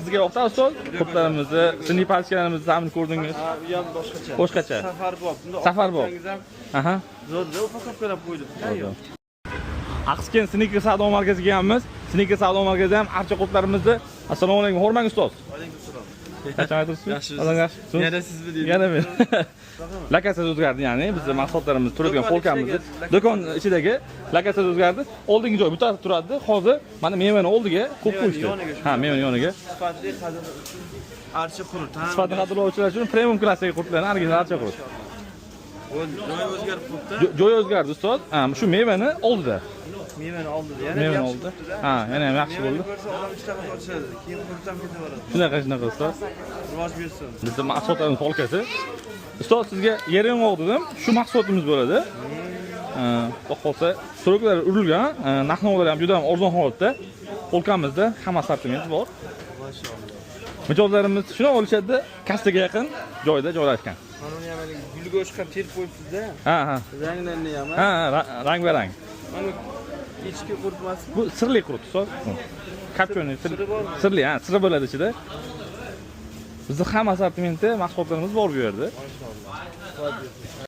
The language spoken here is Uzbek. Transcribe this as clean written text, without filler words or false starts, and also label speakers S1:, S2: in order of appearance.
S1: Sizga yoqdi, ustoz? Qurtlarimizni, siniy pachkalarimizni ta'mini ko'rdingiz.
S2: Ha, u ham boshqacha.
S1: Boshqacha.
S2: Safarbop. Bunda
S1: Safarbop.
S2: olsangiz ham
S1: Aha.
S2: zo'rda упаковка lab qo'yilibdi. Tayyor.
S1: Axsken Sneaker savdo markaziga kelganmiz. Sneaker savdo markazi ham archa qurtlarimizni. Assalomu alaykum, hormang, ustoz.
S2: Alaykum assalom.
S1: Qachon aytibsiz?
S2: Yaxshimisiz?
S1: Alloh yaxshisiz.
S2: Yana sizmi deydi.
S1: Yana men. Lokatsiyasi o'zgardi, ya'ni bizni mahsulotlarimiz turadigan
S2: Do'kon
S1: polkamizni
S2: ichidagi
S1: do'kon ichidagi lokatsiyasi o'zgardi. Oldingi joy bu tarafda turardi. Hozir mana mevani oldiga qo'yib
S2: Mevani
S1: qo'yishdi.
S2: yoniga shu.
S1: Ha, mevani yoniga.
S2: Sifatli qadr uchun archa qurut. Ha.
S1: Sifatni qadrlovchilar uchun premium klassdagi qurtlarni original archa qurt.
S2: Bo'ldi. Joyi o'zgarib qolibdi.
S1: Joyi o'zgardi, ustoz. Ha, shu mevani oldida.
S2: Mevani oldida. Yana
S1: Mevani
S2: yaxshi
S1: oldida.
S2: bo'libdi-da.
S1: Ha, yana ham yaxshi
S2: Mevani
S1: bo'ldi.
S2: ko'rsa odam ishtahasi ochiladi. Keyin qurut ham ketaveradi.
S1: Shunaqa, shunaqa, ustoz.
S2: Rivoj bersin.
S1: Bizni mahsulotlarimiz polkasi. Ustoz, sizga yer yong'oq dedim. Shu mahsulotimiz bo'ladi. Xudo xohlasa, срок lari urilgan, narx-navolar ham juda ham arzon holatda. Polkamizda hamma assortiment bor.
S2: Mashalloh.
S1: Mijozlarimiz shuni olishadi, kassaga yaqin joyda joylashgan.
S2: Mana uni ham haligi gulga o'xshab terib qo'yibsiz-da.
S1: Ha.
S2: Ranglarini ham.
S1: Ha, rang-barang.
S2: Mana echki qurt emasmi?
S1: Bu sirli qurut, ustoz. Копчёный
S2: Siri bormi?
S1: Sirli, ha, siri bo'ladi ichida. Bizni hamma assortimenti mahsulotlarimiz bor bu yerda.
S2: Mashalloh. Rivoj bersin.